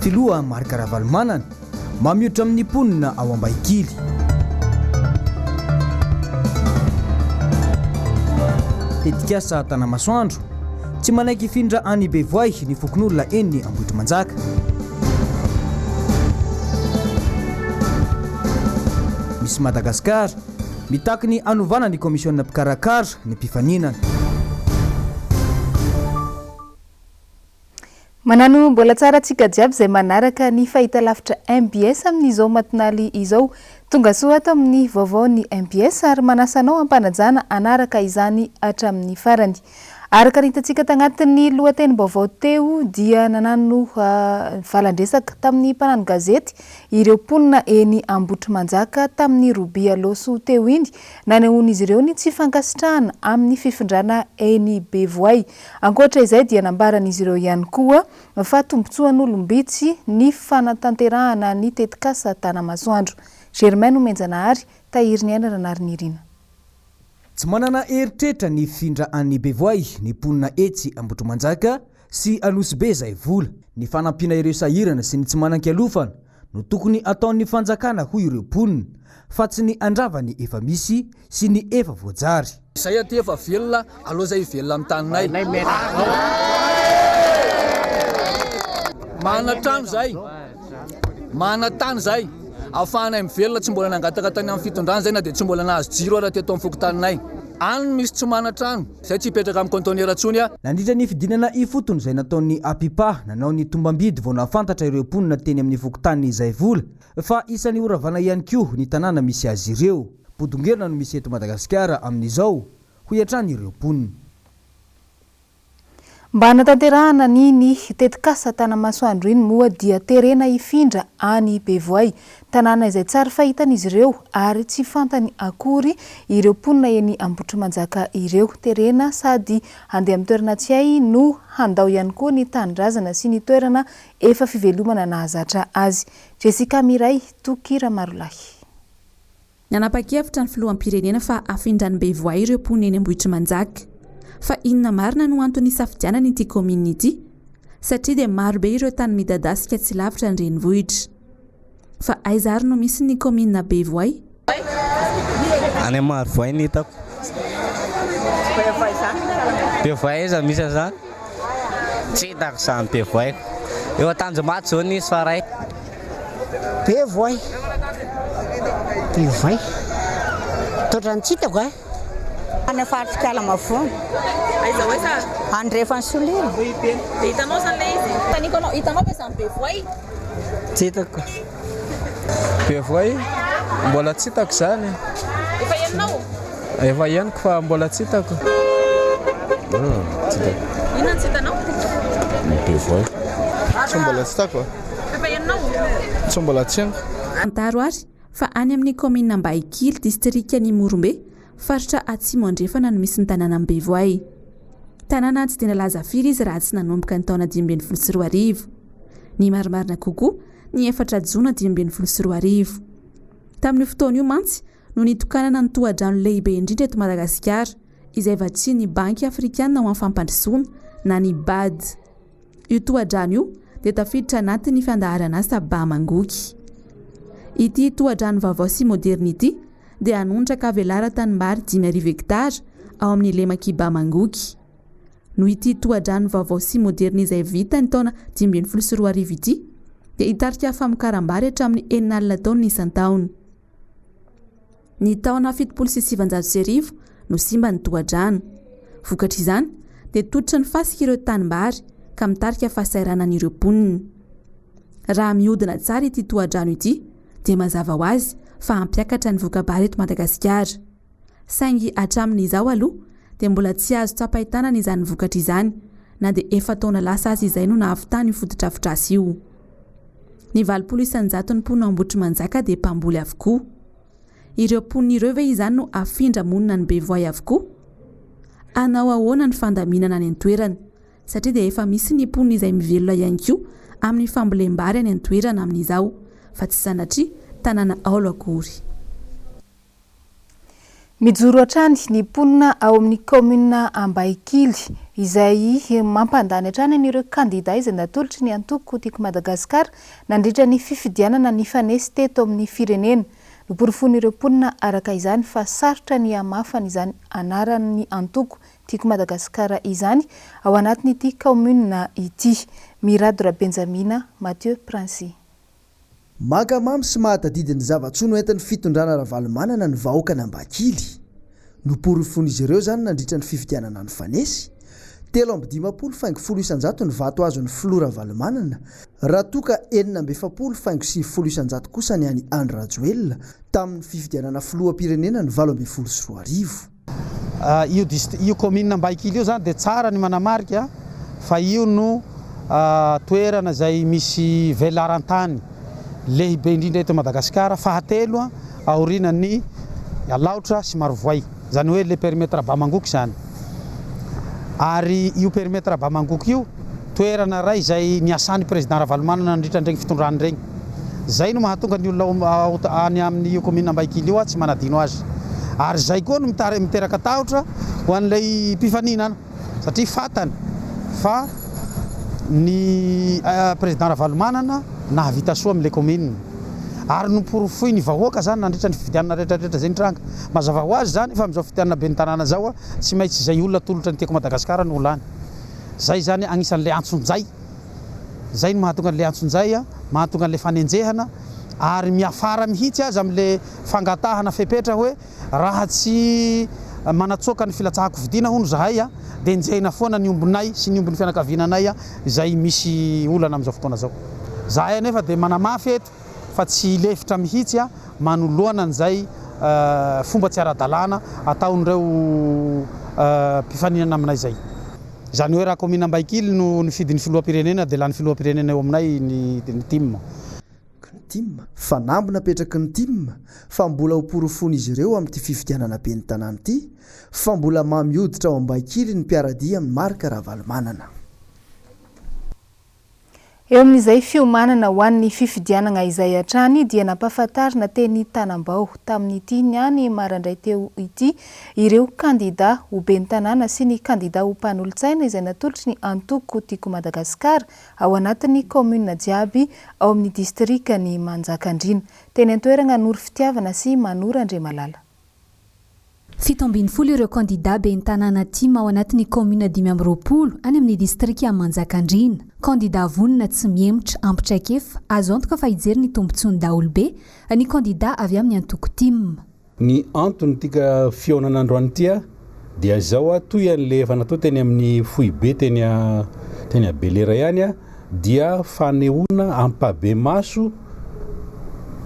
Filoha Marc Ravalomanana, mamiotra amin'ny mponina ao Ambahikily. Tetikasa Tanamasoandro, Tsy manaiky hifindra any Bevoay ny fokonolona eny Ambohitrimanjaka. Miss Madagascar, Mitaky ny hanovana ny kaomisiona mpikarakara ny mpifaninana. Manano mbola tsara antsika jiaby izay manaraka ny fahitalavitra mbs amin'izao matinaly izao. Tongasoa ato amin'ny vaovaon'ny mbs ary manasa anao am-panajana hanaraka izany hatramin'ny farany. Araka ny hitantsika tagnatin'ny lohatenim-baovao teo dia nanano valan-dresaka tamin'ny mpanano gazety ireo mponina eny Ambohitrimanjaka tamin'ny robia Loso teo iny nanehoan'izy ireo ny tsy fankasitrahana amin'ny fifindrana eny Bevoay. Ankoatra izay dia nambaran'izy ireo ihany koa fa tombontsoan'olom-bitsy ny fanatanterahana ny tetikasa Tanamasoandro. Germain Nomenjanahary, Tahiriniaina Ranarinirina. Tsy manana eritreritra ny hifindra any Bevoay ny mponina etsy Ambohitrimanjaka sy Anosibe izay vola. Ny fanampiana ireo sahirana sy ny tsy manan-kialofana no tokony ataon'ny fanjakana hoy ireo mponina fa tsy ny handrava ny efa misy sy ny efa voajary. Izay aty efa velona, aleo izay hivelona amin'ny taninay. Manana trano izay. Manana tany izahay, ahafahanay mivelona, tsy mbola nangataka tany amin'ny fitondrana izahay na dia tsy mbola nahazo jiro ara teto amin'ny fokontaninay. Any no misy tsy manan-trano, izay tsy hipetraka amin'ny kaontenera intsony. Nandritra ny fidinana ifotony izay nataon'ny Apipa, nanao ny tombam-bidy vao nahafantatra ireo mponina teny amin'ny fokontanin'i Zaivola fa isan'ny horavana ihany koa ny tanàna misy azy ireo. Bodongerina no misy eto Madagasikara amin'izao, hoy hatrany ireo mponina. Mba hanatanterahana ny ny tetikasa Tanamasoandro iny moa dia terena hifindra any Bevoay, tanàna izay tsary fahitan'izy ireo ary tsy fantany akory ireo mponina eny Ambohitrimanjaka ireo. Terena sady handeha amin'ny toerana tsy hay no handao ihany koa ny tanindrazana sy ny toerana efa fivelomana nahazatra azy. Jessica Miray, Toky Ramarolahy. Nanapa-kevitra ny filoham-pirenena fa hafindran'i Bevoay ireo mponina eny Ambohitrimanjaka. Fa inona marina no antony hisafidianana ity kaominina ity? Satria dia maro be ireo tany midadasika tsy lavitra ny renivohitra. Fa aiza ary no misy ny kaominina Bevoay? Any Marovoay no hitako. Bevoay aiza misy an'izany? Tsy hitako izany Bevoay. Eo Antanjomaty izao nisy fa ray. Be voay. Be voay. Toetrany tsy hitako eh. Any faritra Ikalamavony. Aiza ho aiza? Andrefan'i Solila. Dia hitanao izany ilay izy? Taniko anao, hitanao ve izany Bevoay? Tsy hitako. Bevoay? Mbola tsy hitako izany. Efa henonao? Efa henoko fa mbola tsy hitako. Tsy hitako. Inona no tsy hitanao? Ny Bevoay. Tsy mbola tsy hitako. Efa henonao? Tsy mbola tsy henoko. Fantaro ary fa any amin'ny kaominina Ambahikily, distrikan'i Morombe, faritra Atsimo Andrefana no misy ny tanànan'i Bevoay. Tanàna tsy dia nalaza firy izy raha tsy nanomboka ny taona 2015. Ny marimarina kokoa, ny efatra jona 2015. Tamin'io fotoana io mantsy no nitokanana ny tohadrano lehibe indrindra eto Madagasikara, izay vatsian'ny Banky Afrikanina ho an'ny Fampandrosoana na ny Bad. Io tohadrano io dia tafiditra anatin'ny fandaharanasa Bamangoky. Ity tohadrano vaovao sy moderina ity dia hanondraka velaran-tanimbary 5000 hektara ao amin'ny lemak'i Bamangoky. Noho ity tohadrano vaovao sy moderina izay vita ny taona 2015 ity dia hitarika famokaram-bary hatramin'ny 60 taonina isan-taona. Ny taona 1970 no simba ny tohadrano. Vokatr'izany dia tototry ny fasika ireo tanimbary ka mitarika fahasahiranan'ireo mponina. Raha mihodina tsara ity tohadrano ity dia mazava ho azy fa hampiakatra ny voka-bary eto Madagasikara. Saingy hatramin'izao aloha dia mbola tsy azo tsapain-tanana izany vokatra izany na dia efa-taona lasa aza izay no nahavitany io fotodrafitrasa io. Ny 80 isan-jaton'ny mponina ao Ambohitrimanjaka dia mpamboly avokoa. Ireo mponina ireo ve izany no hafindra monina any Bevoay avokoa? Hanao ahoana ny fandaminana any an-toerana satria dia efa misy ny mponina izay mivelona ihany koa amin'ny fambolem-bary any an-toerana amin'izao fa tsy sanatria tanàna aolo akory. Mijoro hatrany ny mponina ao amin'ny kaominina Ambahikily. izay mampandany hatrany an'ireo kandida izay natolotry ny antoko Tiako Madagasikara nandritra ny fifidianana nifanesy teto amin'ny firenena. Noporofoin'ireo mponina araka izany fa sarotra ny hamafana izany anaran'ny antoko Tiako Madagasikara izany ao anatin'ity kaominina ity. Mirado Rabenjamina Mathieu Princy. Mankamamy sy mahatadidy ny zava-tsoa noentin'ny fitondrana Ravalomanana ny vahoakan'Ambakily. Noporofoin'izy ireo izany nandritra ny fifidianana nifanesy. 53 faingo folo isan-jato ny vato azon'ny filoha Ravalomanana, raha toa ka 46.90 isan-jato kosa ny an'i Andry Rajoelina tamin'ny fifidianana filoham-pirenena ny 2018. Io dist io commune Ambahikily io zany dia tsara ny manamarika fa io no toerana izay misy velaran-tany lehibe indrindra eto Madagasikara, fahatelo aorianan'ny Alaotra sy Marovoay, izany hoe le périmètre Bamangoky izany. Ary io périmètre Bamangoky io toerana iray izay niasan'ny Président Ravalomanana nandritra an'ireny fitondrany ireny. Izay no mahatonga ny olona ao any amin'io commune Ambahikily io tsy manadino azy. Ary izay koa no miteraka tahotra ho an'ilay mpifaninana satria fantany fa ny Président Ravalomanana nahavita soa amin'ilay commune. Ary noporofoin'ny vahoaka izany nandritra ny fifidianana rehetra rehetra izay nitranga. Mazava ho azy izany fa amin'izao fifidianana ben'ny tanàna izao tsy maintsy izay olona atolotra ny Tiako Madagasikara no ho lany. Izay izany agnisan'ilay antsonjay. Izay no mahatonga an'ilay antsonjay, mahatonga an'ilay fanenjehana ary miafara mihitsy aza amin'ilay fangatahana fepetra hoe raha tsy manatsoaka ny filatsahan-kofidina hono izahay dia enjehina foana ny ombinay sy ny ombin'ny fianakaviananay izay misy olana amin'izao fotoana izao. Izahay anefa dia manamafy eto fa tsy hilefitra mihitsy manoloana an'izay fomba tsy ara-dalàna ataon'ireo mpifaninana aminay izay. Izany hoe raha kaominina Ambahikily no nifidy ny filoham-pirenena dia lany filoham-pirenena eo aminay ny tim. Tim. Fanamby napetraky ny tim fa mbola ho porofoin'izy ireo amin'ity fifidianana ben'ny tanàna ity fa mbola mamy hoditra ao Ambahikily ny mpiara-dia amin'i Marc Ravalomanana. Eo amin'izay fiomanana ho an'ny fifidianana izay hatrany dia nampahafantarina teny Tanambao tamin'ity niany marandray teo ity ireo kandida ho ben'ny tanàna sy ny kandida ho mpanolotsaina izay natolotry ny antoko Tiako Madagasikara ao anatin'ny kaominina jiaby ao amin'ny distrikan'i Manjakandriana. Teny an-toerana Noro Fitiavana sy Manoro Andriamalala. 17 ireo kandidà ben'ny tanàna tim ao anatin'ny kaominina 25 any amin'ny distrika Manjakandriana. Kandidà vonona tsy mihemotra, ampy traikefa, azo antoka fa hijery ny tombontsoan'ny daholobe ny kandidà avy amin'ny antoko tim. Ny anton'ity fihaonana androany ity dia izao, toy an'ilay efa natao teny amin'ny foibe teny teny Belera ihany dia fanehoana ampahibemaso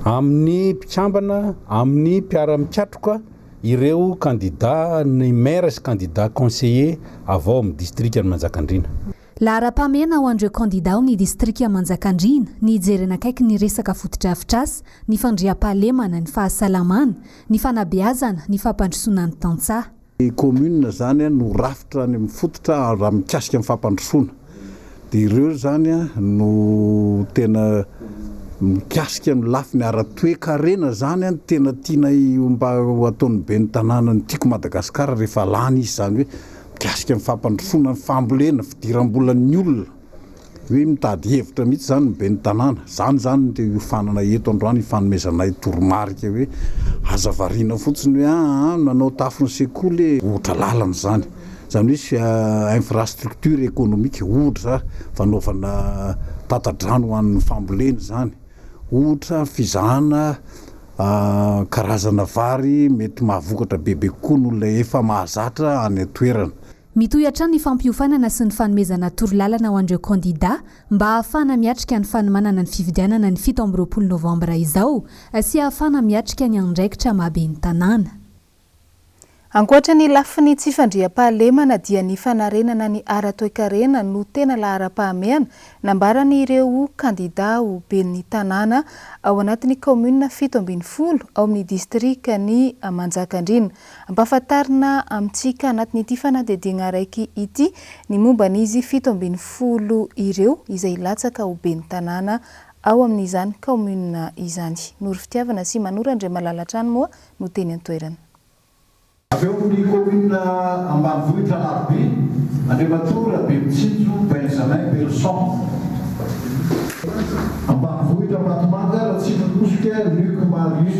amin'ny mpikambana, amin'ny mpiara-mikatroka ireo kandida ny maire sy kandida conseiller avy ao amin'ny distrikan'i Manjakandriana. Laharam-pahamehana ho an'ireo kandida ao amin'ny distrika Manjakandriana ny hijerena akaiky ny resaka fotodrafitrasa, ny fandriampahalemana, ny fahasalamana, ny fanabeazana, ny fampandrosoana ny tantsaha. Ny commune zany no rafitra any amin'ny fototra raha mikasika ny fampandrosoana. Dia ireo zany no tena mikasika ny lafiny ara-toekarena zany no tena tianay mba ho ataon'ny ben'ny tanànan'ny Tiako Madagasikara rehefa lany izy zany hoe mikasika ny fampandrosoana ny fambolena, fidiram-bolan'ny olona. Hoe mitady hevitra mihitsy izany ny ben'ny tanàna. Izany izany no te hiofanana eto androany hifanomezanay toromarika hoe aza variana fotsiny hoe aa nanao tafon'ny sekoly e. Ohatra lalana izany. Izany hoe infrastructure économique ohatra fanaovana tata-drano ho an'ny fambolena izany. Ohatra fizahana karazana vary mety mahavokatra bebe kokoa noho ilay efa mahazatra any an-toerana. Mitohy hatrany ny fampiofanana sy ny fanomezana torolalana ho an'ireo kandidà mba hahafahana miatrika ny fanomanana ny fifidianana ny 27 novambra izao sy hahafahana miatrika ny andraikitra maha ben'ny tanàna. Ankoatra ny lafiny tsy fandriampahalemana dia ny fanarenana ny ara-toekarena no tena laharam-pahamehana nambaran'ireo kandidà ho ben'ny tanàna ao anatin'ny kaominina 17 ao amin'ny distrikan'i Manjakandriana. Ampahafantarina amintsika anatin'ity fanadihadiana araiky ity ny momba an'izy 17 ireo izay hilatsaka ho ben'ny tanàna ao amin'izany kaominina izany. Noro Fitiavana sy Manoro Andriamalala hatrany moa no teny an-toerana. Avy eo amin'ny kaominina ambanivohitra Alarobia. Andriamatoa Rabemitsinjo Benjamin Belson. Ambanivohitra Ambatomanga, Ratsiminosika Luc Marius.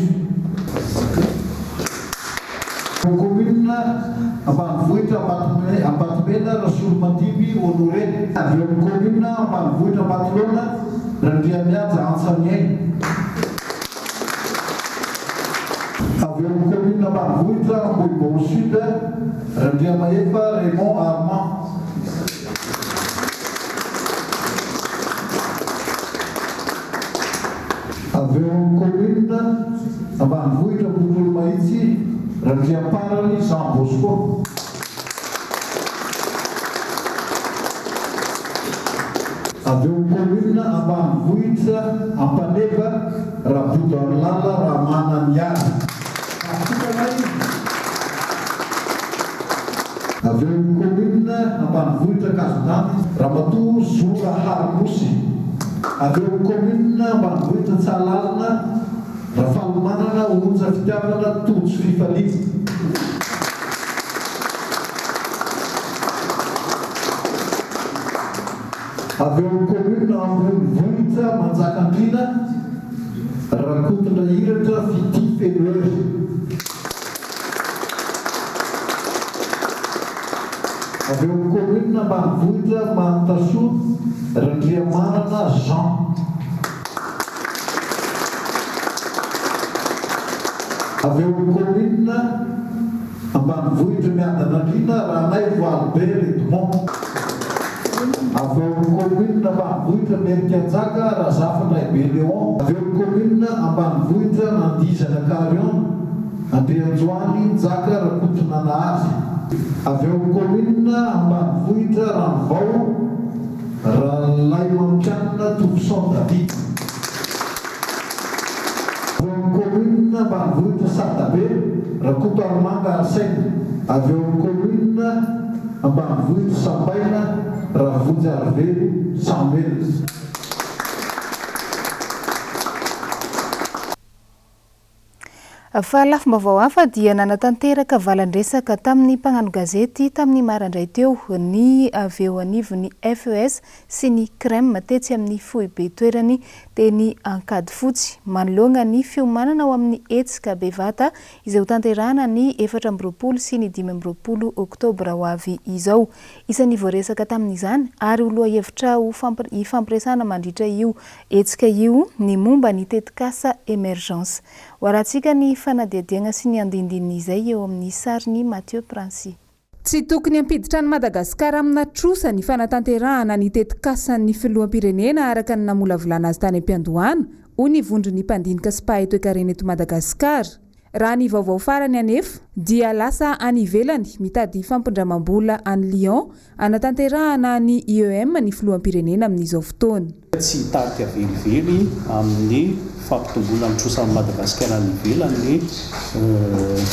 Kaominina ambanivohitra Ambatomena, Rasolomandimby Honoré. Avy eo amin'ny kaominina ambanivohitra Ambatolaona, Randriamihaja Antsaniaina. Avy eo amin'ny kaominina ambanivohitra Ambohibao Sud, Randriamahefa Raymond Armand. Avy eo amin'ny kaominina ambanivohitra Ambotolomahitsy, Randriamparany Jean Bosco. Avy eo amin'ny kaominina ambanivohitra Ampaneva, Rabodoarilala Ramananiary. Tafitokana izy. Avy eo amin'ny kaominina ambanivohitra Ankazondandy, Ramatoa Zo Raharinosy. Avy eo amin'ny kaominina ambanivohitra Tsahalalina, Rafalimanana Onja Fitiavana Tojo Fifaliana. Avy eo amin'ny kaominina ambonivohitra Manjakandriana, Rakotondrahiratra Fitia Fenohery. Avy eo amin'ny kaominina ambanivohitra Mahantasoa, Randriamanana Jean. Avy eo amin'ny kaominina ambanivohitra Miadanandriana, Ranaivo Albert Edmond. Avy eo amin'ny kaominina ambanivohitra Merikanjaka, Razafindraibe Léon. Avy eo amin'ny kaominina ambanivohitra Nandihizana Carion, Andrianjoany Njaka Rakotonanahary. Avy eo amin'ny kaominina ambanivohitra Ranovao, Ralaimampianina Tovoson David. Avy eo amin'ny kaominina ambanivohitra Sadabe, Rakotoarimanga Arsène. Avy eo amin'ny kaominina ambanivohitra Sambaina, Ravonjiarivelo Samuel. Fa lafim-baovao hafa dia nanatanteraka valan-dresaka tamin'ny mpagnano gazety tamin'ny marandray teo ny avy eo anivon'ny FES sy ny Crem tetsy amin'ny foibe toerany teny Ankadifotsy manoloana ny fiomanana ho amin'ny hetsika bevata izay hotanterahana ny 24 sy ny 25 oktobra ho avy izao. Isan'ny voaresaka tamin'izany ary ho lohahevitra ho hifampiresahana mandritra io hetsika io ny momba ny tetikasa Emergence. Ho arahantsika ny fanadihadiagna sy ny andindinin'izay eo amin'ny sarin'i Mathieu Princy. Tsy tokony hampiditra an'i Madagasikara amina trosa ny fanatanterahana ny tetikasan'ny filoham-pirenena araka ny namolavolana azy tany am-piandohana, hoy ny vondron'ny mpandinika sy mpahay toekarena eto Madagasikara. Raha ny vaovao farany anefa dia lasa any ivelany mitady fampindramam-bola any Lyon hanatanterahana ny IEM ny filoham-pirenena amin'izao fotoana. Tsy hitarika velively amin'ny fampitomboana ny trosan'i Madagasikara any ivelany ny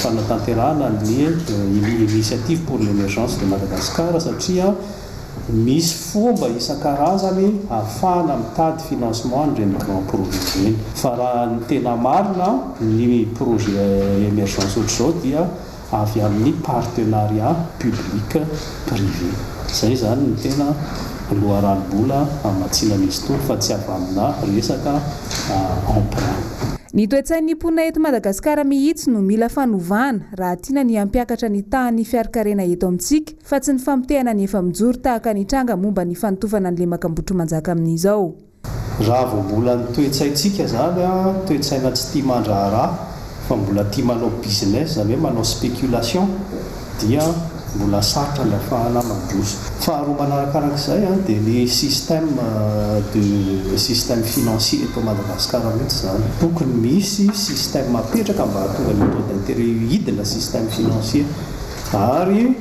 fanatanterahana ny Initiative pour l'Emergence de Madagascar satria Misy fomba isan-karazany ahafahana mitady financement an'ireny grand projet ireny. Fa raha ny tena marina, ny projet emergence ohatr'izao dia avy amin'ny partenariat public privé. Izay izany no tena loharanom-bola hamatsiana an'izy itony fa tsy avy amina resaka emprunt. Ny toe-tsain'ny mponina eto Madagasikara mihitsy no mila fanovana raha tiana ny hampiakatra ny tahan'ny fiarikarena eto amintsika. fa tsy ny famotehana ny efa mijoro tahaka ny tranga momba ny fanotofana ny lemaka Ambohitrimanjaka amin'izao. Raha vao mbola ny toe-tsaintsika izany an, toe-tsaina tsy tia mandraharaha fa mbola tia manao business, izany hoe manao spéculation dia mbola sarotra ny ahafahana mandroso. Faharoa manarakaraka izay an, dia ny système de système financier eto Madagascar mihitsy izany. Tokony misy système apetraka mba hahatonga ny taux d'intérêt io hidina système financier. Ary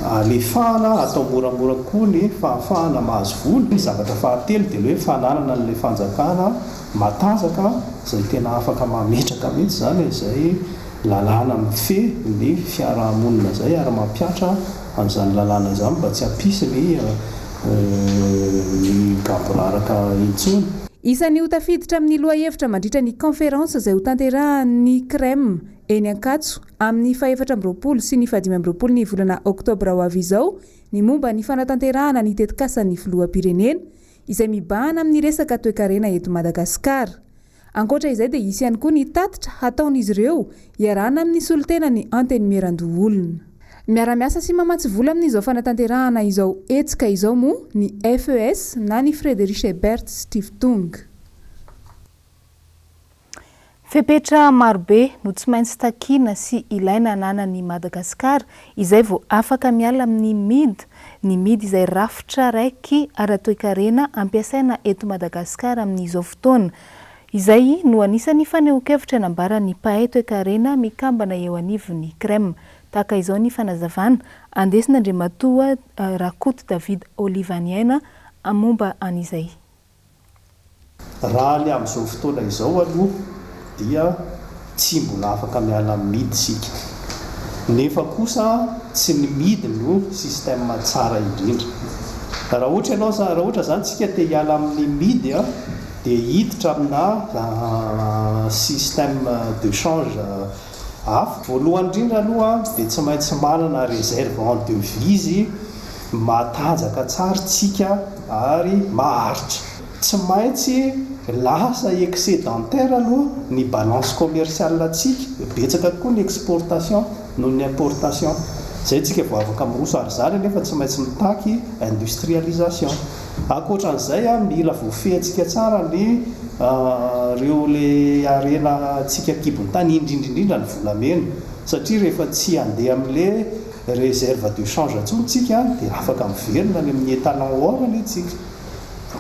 alefahana atao moramora koa ny fahafahana mahazo vola. Ny zavatra fahatelo dia ny hoe fananana an'ilay fanjakana matanjaka izay tena afaka mametraka mihitsy izany izay lalàna mifehy ny fiarahamonina izay ary mampihatra an'izany lalàna izany mba tsy hampisy ny ny gaboraraka intsony. Isan'ny ho tafiditra amin'ny lohahevitra mandritra ny kaonferansa izay hotanterahan'ny Crem. eny Ankatso, amin'ny fahefatra amby 20 sy ny fahadimy amby 20 ny volana oktobra ho avy izao ny momba ny fanatanterahana ny tetikasan'ny filoham-pirenena, izay mibahana amin'ny resaka toekarena eto Madagasikara. Ankoatra izay dia hisy ihany koa ny tatitra hataon'izy ireo iarahana amin'ny solontenan'ny Antenimierandoholona. Miara-miasa sy mamatsy vola amin'izao fanatanterahana izao hetsika izao moa ny FES na ny Friedrich Ebert Stiftung. Fepetra marobe no tsy maintsy takiana sy ilaina ananan'i Madagasikara izay vao afaka miala amin'ny mid, ny mid izay rafitra raiky ara-toekarena ampiasaina eto Madagasikara amin'izao fotoana. Izay no anisan'ny fanehoan-kevitra nambaran'ny mpahay toekarena mikambana eo anivon'ny Crem. Tahaka izao ny fanazavana andesin'Andriamatoa Rakoto David Olivaniaina momba an'izay. Raha ny amin'izao fotoana izao aloha dia tsy mbola afaka miala amin'ny midy isika. Nefa kosa tsy ny midy no système tsara indrindra. Raha ohatra ianao, raha ohatra izany isika te hiala amin'ny midy dia hiditra amina système de change hafa. Voalohany indrindra aloha dia tsy maintsy manana réserve en devise matanjaka tsara tsika ary maharitra. Tsy maintsy lasa excédentaire aloha ny balance commerciale ntsika, betsaka kokoa ny exportation noho ny importation. Zay tsika vao afaka miroso ary izany anefa tsy maintsy mitaky industrialisation. Ankoatran'izay mila voafehintsika tsara ny ireo le harena ntsika an-kibon'ny tany, indrindra indrindra ny volamena satria rehefa tsy handeha amin'le Réserve de change intsony tsika dia afaka miverina any amin'ny étalon or anie tsika.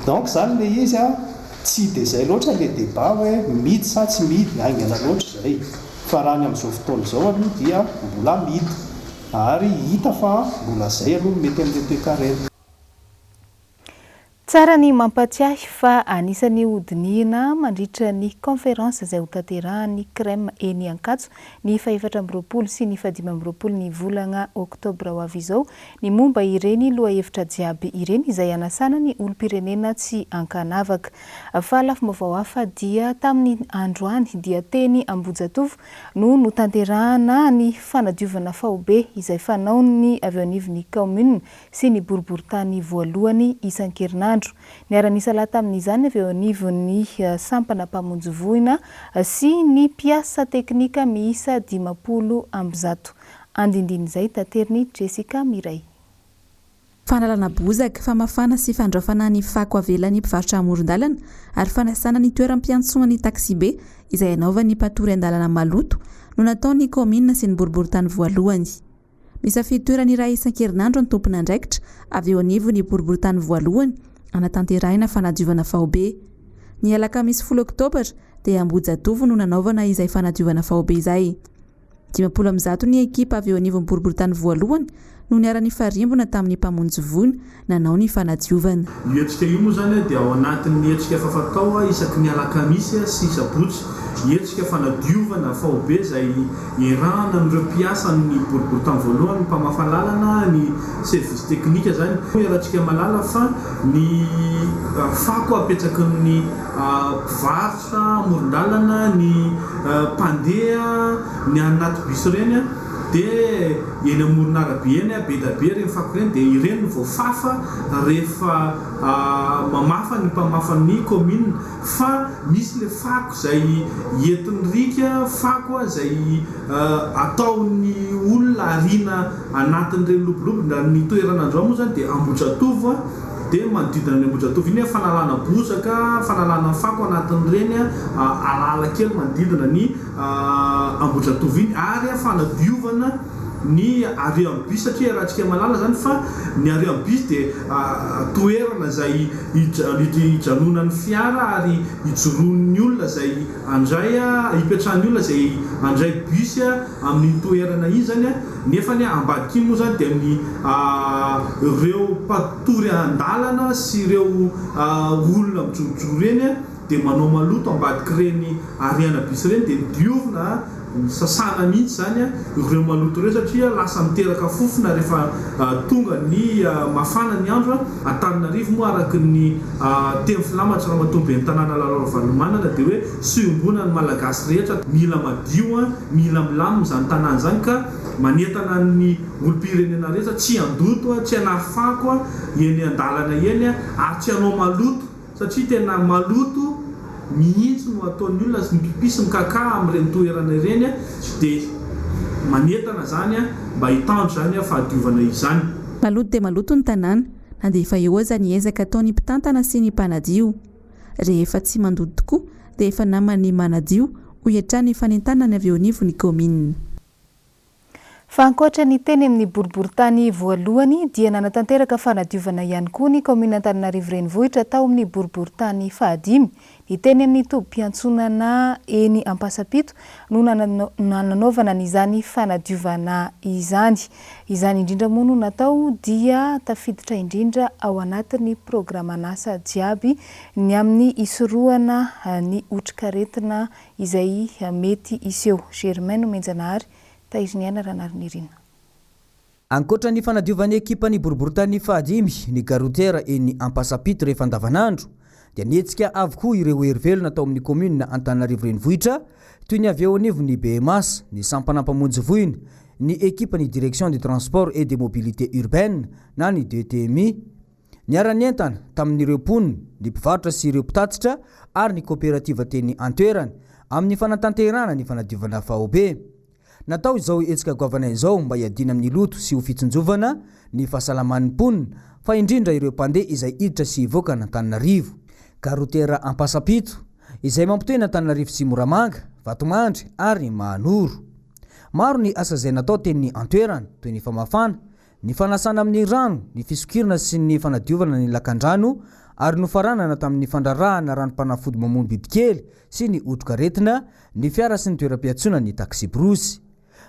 Donc zany le izy a, tsy dia zay loatra le débat hoe midy sa tsy midy, haingana loatra izay. Fa raha ny amin'izao fotoana izao aloha dia mbola midy. Ary hita fa mbola zay aloha no mety amin'ilay toekarena. Tsara ny mampatsiahy fa anisan'ny hodinihina mandritra ny conférence izay hotanterahan'ny Crem eny Ankatso ny fahefatra amby 20 sy ny fahadimy amby 20 ny volagna oktobra ho avy izao ny momba ireny lohahevitra jiaby ireny izay hanasana ny olom-pirenena tsy ankanavaka. Fa lafim-baovao hafa dia tamin'ny androany dia teny Ambohijatovo no notanterahana ny fanadiovana faobe izay fanaon'ny avy eo anivon'ny kaominina sy ny boriborintany voalohany isan-kerinandro. Niara-nisalahy tamin'izany avy eo anivon'ny sampana mpamonjy voina sy ny mpiasa teknika miisa 150. Andindin'izay taterin'i Jessica Miray. Fanalana bozaka, famafana sy fandraofana ny fako avelan'ny mpivarotra amoron-dalana ary fanasana ny toeram-piantsonan'ny taksibe izay anaovan'ny mpatory an-dalana maloto no nataon'ny kaominina sy ny boriborintany voalohany. Misafidy toerana iray isan-kerinandro ny tompon'andraikitra avy eo anivon'ny boriborintany voalohany hanatanterahina fanadiovana faobe. Ny alakamisy folo oktobra dia Ambohijatovo no nanaovana izay fanadiovana faobe izay. 150 ny ekipa avy eo anivon'ny boriborintany voalohany no niara-nifarimbona tamin'ny mpamonjy voina nanao ny fanadiovana. Io hetsika io moa izany dia ao anatin'ny hetsika efa fatao isaky ny alakamisy sy sabotsy, hetsika fanadiovana faobe izay iarahana amin'ireo mpiasan'ny boriborintany voalohany, ny mpamafa lalana, ny service teknika izany. Iarahantsika mahalala fa ny fako apetraky ny mpivarotra amoron-dalana, ny mpandeha, ny anaty bus ireny dia eny amoron'arabe eny be dia be ireny fako ireny dia ireny no voafafa rehefa mamafa ny mpamafa ny commune fa misy le fako izay entin'ny riaka, fako izay ataon'ny olona ariana anatin'ireny lobolobo na ny toerana androany moa izany dia Ambohijatovo dia manodidina an'i Ambohijatovo iny fanalana bozaka, fanalana fako anatin'ireny alala kely manodidina ny Ambohijatovo iny ary fanadiovana ny arrêt en bus satria iarahantsika mahalala izany fa ny arrêt en bus dia toerana izay hijanonan'ny fiara ary hijoroan'ny olona izay handray hipetrahan'ny olona izay handray bus amin'iny toerana iny izany nefa ny ambadik'iny moa izany dia ny ireo mpatory an-dalana sy ireo olona mijorojoro eny dia manao maloto ambadik'ireny arrêt ana bus ireny dia ny diovina. Sasana mihitsy izany ireo maloto ireo satria lasa miteraka fofona rehefa tonga ny mafana ny andro. Antananarivo moa araka ny teny filamatry Ramatoa Ben'ny Tanàna Lalao Ravalomanana dia hoe soimbonan'ny Malagasy rehetra, mila madio, mila milamina izany tanàna izany ka manentana ny olom-pirenena rehetra tsy handoto, tsy hanary fako eny an-dalana eny ary tsy hanao maloto. Satria tena maloto mihitsy no ataon'ny olona sy mipipy sy mikakà amin'ireny toerana ireny dia manentana izany mba hitandro izany fahadiovana izany. Maloto dia maloto ny tanàna, na dia efa eo aza ny ezaka ataon'ny mpitantana sy ny mpanadio. Rehefa tsy mandoto tokoa dia efa naman'ny manadio, hoy hatrany ny fanentanana ny avy eo anivon'ny kaominina. Fa ankoatra ny teny amin'ny boriborintany voalohany dia nanatanteraka fanadiovana ihany koa ny kaominina Antananarivo Renivohitra tao amin'ny boriborintany fahadimy. Ny teny amin'ny tobim-piantsonana eny Ampasampito no nanaovana an'izany fanadiovana izany. Izany indrindra moa no natao dia tafiditra indrindra ao anatin'ny programan'asa jiaby ny amin'ny hisorohana ny otrikaretina izay mety hiseho. Germain Nomenjanahary, Tahiriniaina Ranarinirina. Ankoatra ny fanadiovan'ny ekipan'ny boriborintany fahadimy ny gare routière eny Ampasampito rehefa andavanandro dia nihetsika avokoa ireo hery velona tao amin'ny kaominina Antananarivo Renivohitra toy ny avy eo anivon'ny BMAS, ny sampana mpamonjy voina, ny ekipan'ny Direction du Transport et des Mobilités Urbaines na ny DTMI. Niara-nientana tamin'ireo mponina, ny mpivarotra sy ireo mpitatitra ary ny kaoperativa teny an-toerana amin'ny fanatanterahana ny fanadiovana faobe. Natao izao hetsika goavana izao mba hiadiana amin'ny loto sy ho fitsinjovana ny fahasalaman'ny mponina fa indrindra ireo mpandeha izay hiditra sy hivoaka an'Antananarivo. Gare routière Ampasampito, izay mampitohy an'Antananarivo sy Moramanga, Vatomandry ary Mahanoro. Maro ny asa izay natao teny an-toerana, toy ny famafana, Ny fanasana amin'ny rano, ny fisokirana sy ny fanadiovana ny lakandrano ary nofaranana tamin'ny fandrarahana ranom-panafody mamono bibikely sy ny otrikaretina ny fiara sy ny toeram-piantsonana ny taksibrosy.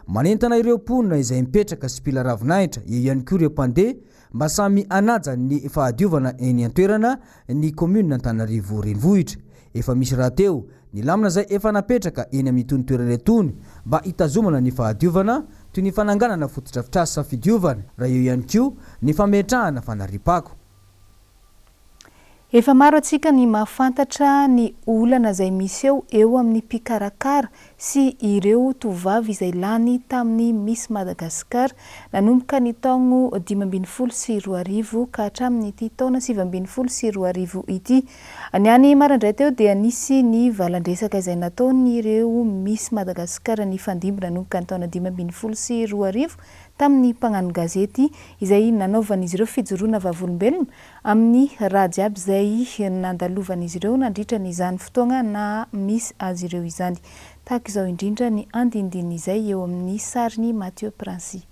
Manentana ireo mponina izay mipetraka sy mpila ravinahitra eo ihany koa ireo mpandeha mba samy hanaja ny fahadiovana eny an-toerana ny kaominina Antananarivo Renivohitra. Efa misy rahateo ny lamina izay efa napetraka eny amin'itony toerana itony mba hitazomana ny fahadiovana toy ny fananganana fotodrafitrasa fidiovana raha eo ihany koa ny fametrahana fanariam-pako. Efa maro antsika ny mahafantatra ny olana izay miseho eo amin'ny mpikarakara sy ireo tovovavy izay lany tamin'ny Miss Madagascar nanomboka ny taogno 2015 ka hatramin'ity taona 2019 ity. Ny any maraindray teo dia nisy ny valan-dresaka izay nataon'ireo Miss Madagascar nifandimby nanomboka ny taona 2015 tamin'ny mpagnano gazety izay nanaovan'izy ireo fijoroana vavolombelona amin'ny raha jiaby izay nandalovan'izy ireo nandritra ny izany fotoagna naha Miss azy ireo izany. Tahaka izao indrindra ny andinindin'izay eo amin'ny sarin'i Mathieu Princy.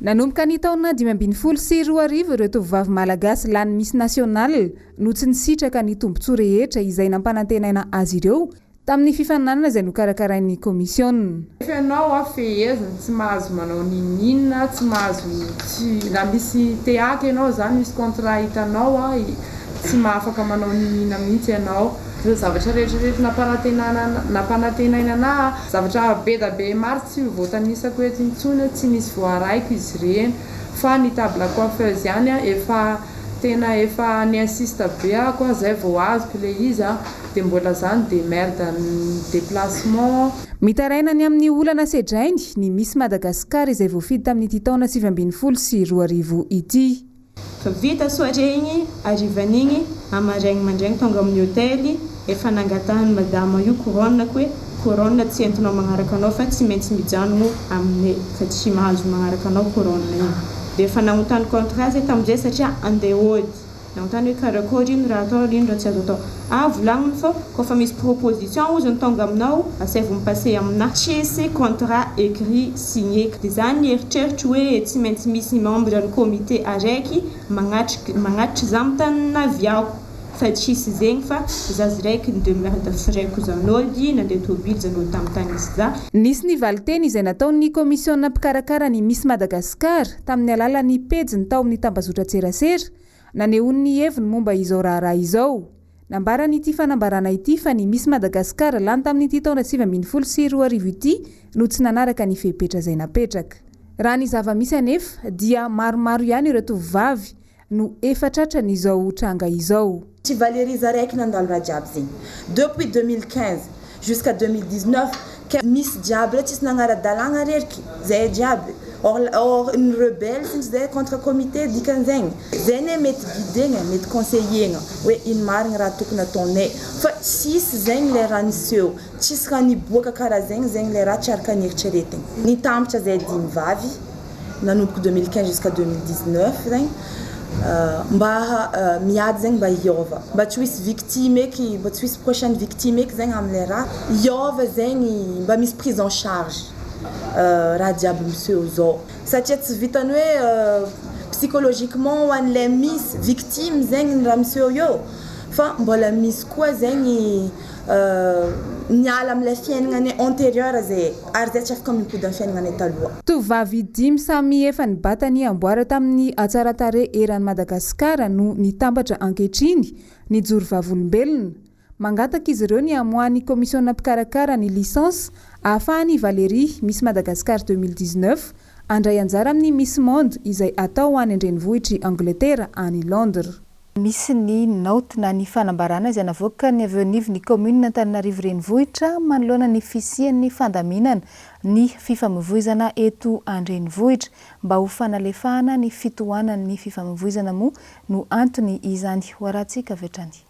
Nanomboka ny taona 2015 ireo tovovavy malagasy lany Miss National no tsy nisitraka ny tombontsoa rehetra izay nampanantenaina azy ireo tamin'ny fifaninanana izay nokarakarain'ny kaomisiona. Nefa ianao a fehezina, tsy mahazo manao n'inon'inona, tsy mahazo tsy raha misy tehaka ianao zany, misy contrat hitanao a, tsy mahafaka manao n'inon'inona mihitsy ianao. Ireo zavatra rehetra rehetra nampanantenana nampanantenaina anah, zavatra be da be maro tsy ho voatanisako eto intsony, tsy nisy voaraiko izy ireny, fa ny table coiffeuse ihany a efa tena efa ni-insiste be ako a, zay vao azoko le izy a, de mbola zany demerde amin'ny déplacement. Mitaraina ny amin'ny olana sedrainy ny Miss Madagascar izay voafidy tamin'ity taona 2019 ity. Fa vita soirée igny, harivan'igny, amaraigny mandraigny tonga amin'ny hôtel, efa nangatahan'i madama io couronne ko hoe couronne tsy entinao magnaraka anao fa tsy maintsy mijanogno aminay fa tsy mahazo magnaraka anao couronne igny. Dia efa nagnontany contrat zay tamin'izay satria andeha hody. Nagnontany hoe karakôry ino raha atao ary ino raha tsy azo atao. Ah volagniny fô kôfa misy proposition ozy ny tonga aminao asaivo mi-passer aminah. Tsisy contrat écrit signé. Dia za nieritreritro hoe tsy maintsy misy membre ny comité araiky magnatrik magnatitry za am tany naviako fa tsisy zegny fa za ziraiky ni-demerde frais-ko za nody nandeha tôbily za nody tam tany nisy za. Nisy ny valinteny izay nataon'ny kaomisiona mpikarakara ny Miss Madagascar tamin'ny alalan'ny pejiny tao amin'ny tambazotran-tserasera, nanehoany ny heviny momba izao raharaha izao. Nambaran'ity fanambarana ity fa ny Miss Madagascar lany tamin'ity taona 2019 ity no tsy nanaraka ny fepetra izay napetraka. Raha ny zava-misy anefa dia maromaro ihany ireo tovovavy no efa tratran'izao tranga izao. Tsy Valérie za raiky nandalo raha jiaby zegny depuis 2015 jusqu'à 2019 ke misy jiaby reo tsisy nagnara-dalàgna reriky zahay jiaby or or ny rebelle sintsy zay contre comité dikan'zegny zay ne mety guidegna mety conseillegna hoe ino marigny raha tokony ataonay fa tsisy zegny le raha niseho tsisy raha niboaka karaha zegny zegny le raha tsy araka ny eritreretigny nitambatra zahay dimy vavy nanomboka 2015 jusqu'à 2019 zegny mba miady zegny mba hiôva mba tsy ho hisy victime eky mba tsy ho hisy prochaine victime eky zegny amle raha hiôva zegny mba misy prise en charge raha jiaby miseho zao satria tsy vitany hoe psychologiquement ho an'le misy victime zegny ny raha miseho eo fa mbola misy koa zegny Niala amin'ilay fiaignanay antérieur zay ary zay tsy afaka mimpody amin'ny fiaignanay taloha. Tovovavy dimy samy efa nibata ny amboara tamin'ny hatsaran-tarehy eran'i Madagasikara no nitambatra ankehitriny nijoro vavolombelona. Mangataka izy ireo ny hamoahan'ny kaomisiona mpikarakara ny licence ahafahan'i Valérie, Miss Madagascar 2019, handray anjara amin'ny Miss Monde izay hatao any an-drenivohitr'i Angletera any Londres. Misy ny naoty na ny fanambarana izay navoakan'ny avy eo anivon'ny kaominina Antananarivo Renivohitra manoloana ny fisian'ny fandaminana ny fifamoivoizana eto an-drenivohitra. Mba ho fanalefahana ny fitohanan'ny fifamoivoizana moa no antony izany. Ho arahantsika avy hatrany.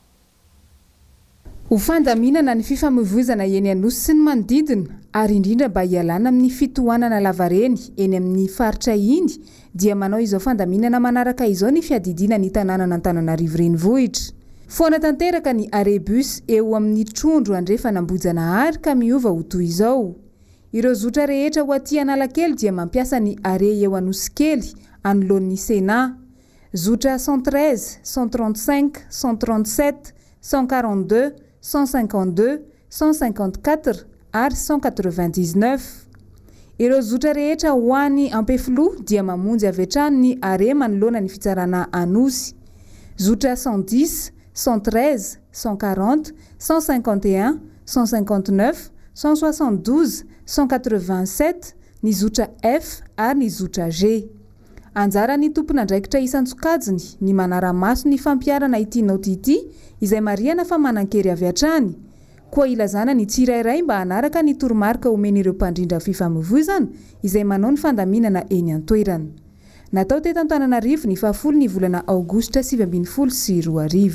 Ho fandaminana ny fifamoivoizana eny Anosy sy ny manodidina ary indrindra mba hialana amin'ny fitohanana lavareny eny amin'ny faritra iny dia manao izao fandaminana manaraka izao ny fiadidiana ny tanànan'Antananarivo Renivohitra. Foana tanteraka ny arrêt bus eo amin'ny trondro andrefan'Ambohijanahary ka miova ho toy izao. Ireo zotra rehetra ho aty Analakely dia mampiasa ny arrêt eo Anosikely anoloan'ny Sénat. Zotra 113, 135, 137, 142, 152, 154 ary 199. Ireo zotra rehetra ho any Ampefiloha dia mamonjy avy hatrany ny arrêt manoloana ny fitsarana Anosy. Zotra 110, 113, 140, 151, 159, 172, 187, ny zotra F ary ny zotra G. Anjaran'ny tompon'andraikitra isan-tsokajiny ny manara-maso ny fampiharana ity naoty ity izay marihana fa manan-kery avy hatrany. Koa ilazana ny tsirairay mba hanaraka ny toromarika omen'ireo mpandrindra fifamoivoizana izay manao ny fandaminana eny an-toerana. Natao teto Antananarivo ny fahafolo ny volana aogositra 2019.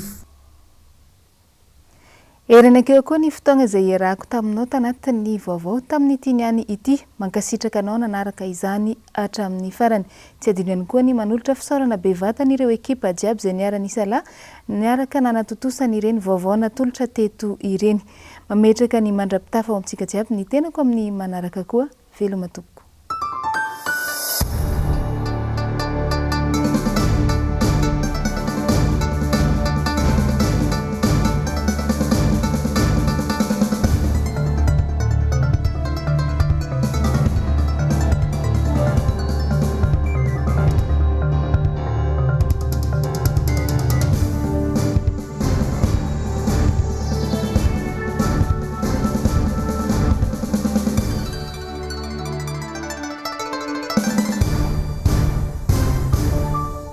Erenakeo koa ny fotoagna izay iarahako taminao tanatin'ny vaovao tamin'ity niany ity. Mankasitraka anao nanaraka izany hatramin'ny farany. Tsy adino ihany koa ny manolotra fisaorana be vatana ireo ekipa jiaby izay niara-nisalahy niaraka nanatontosa an'ireny vaovao natolotra teto ireny. Mametraka ny mandra-pitafa ho amintsika jiaby ny tenako amin'ny manaraka koa. Veloma tompoko.